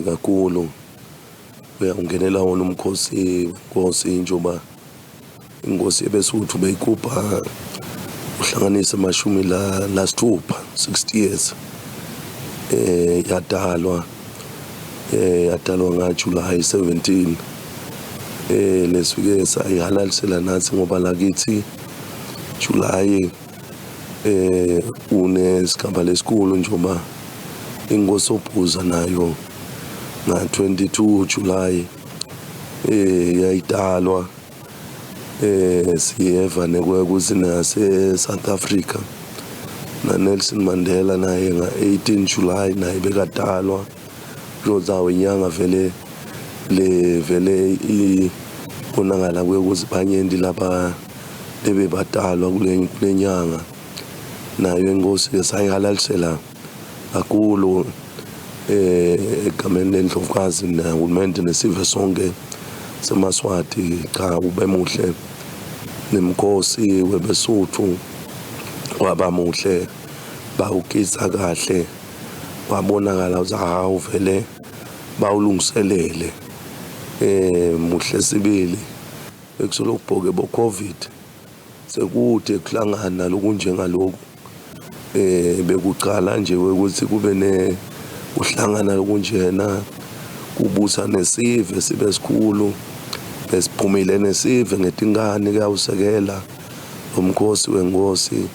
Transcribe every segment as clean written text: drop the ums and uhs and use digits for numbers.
Kakhulu uyawungenela wona umkhosi wenkosi, njengoba inkosi yebeSuthu beyigubha uhlanganise amashumi la lasithupha, 60 years. Yadalwa yadalwa nga July 17. Lesifike sayihalalisela nathi ngoba lakithi July unesigaba lesikhulu, njengoba inkosi Sobhuza nayo nga 22 July yayidalwa. Siyeva nekwekuthi nase South Africa na Nelson Mandela naye nga 18 July naye bekadalwa. Kuyozawo inyanga vele le vele ibonakala kuye banyenti laba lebebadalwa kule nyanga. Nayo inkosi ke sayihalalisela kakhulu egameni lendlovukazi nahulumende nesive sonke semaSwati. Cha, ube muhle nemkhosi webeSuthu, waba muhle, bawugidza kahle, wabonakala ukuthi hawu, vele bawulungiselele. Muhle sibili, bekusolokhu kubhoke bo Covid, sekude kuhlangana lokunjengaloku. Bekucala nje ukuthi kube ne kuhlangana lokunjena, kubusa nesive sibe sikhulu. Besiphumile nesive ngetinkani kuyawusekela umkhosi wenkosi,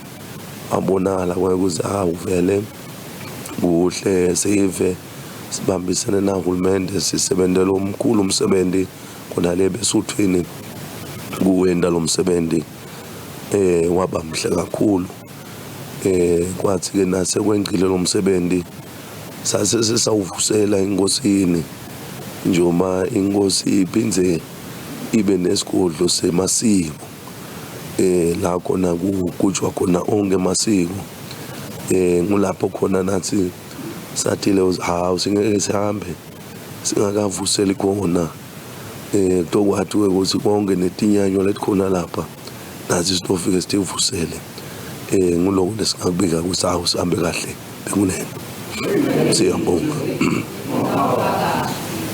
wabonakala kwekuthi hawu, vele kuhle, sive sibambisene nahulumende, sisebentela omkhulu umsebenzi khona le beSuthwini kuwenta lo msebenzi. Waba mhle kakhulu. Kwathi ke nase kwengcile lo msebenzi sase sisawuvusela inkosini, njengoba inkosi iphindze ibe nesigodlo semasiko la khona kugujwa khona onke amasiko. Ngulapho khona nathi sathile, hawu, singeke sihambe singakavuseli khona. Kutokwathi ukuthi konke netinyanyo letikhona lapha nathi sitofike sitivusele. Nguloko lesingakubika ukuthi hawu, sihambe kahle bekunene, siyabonga.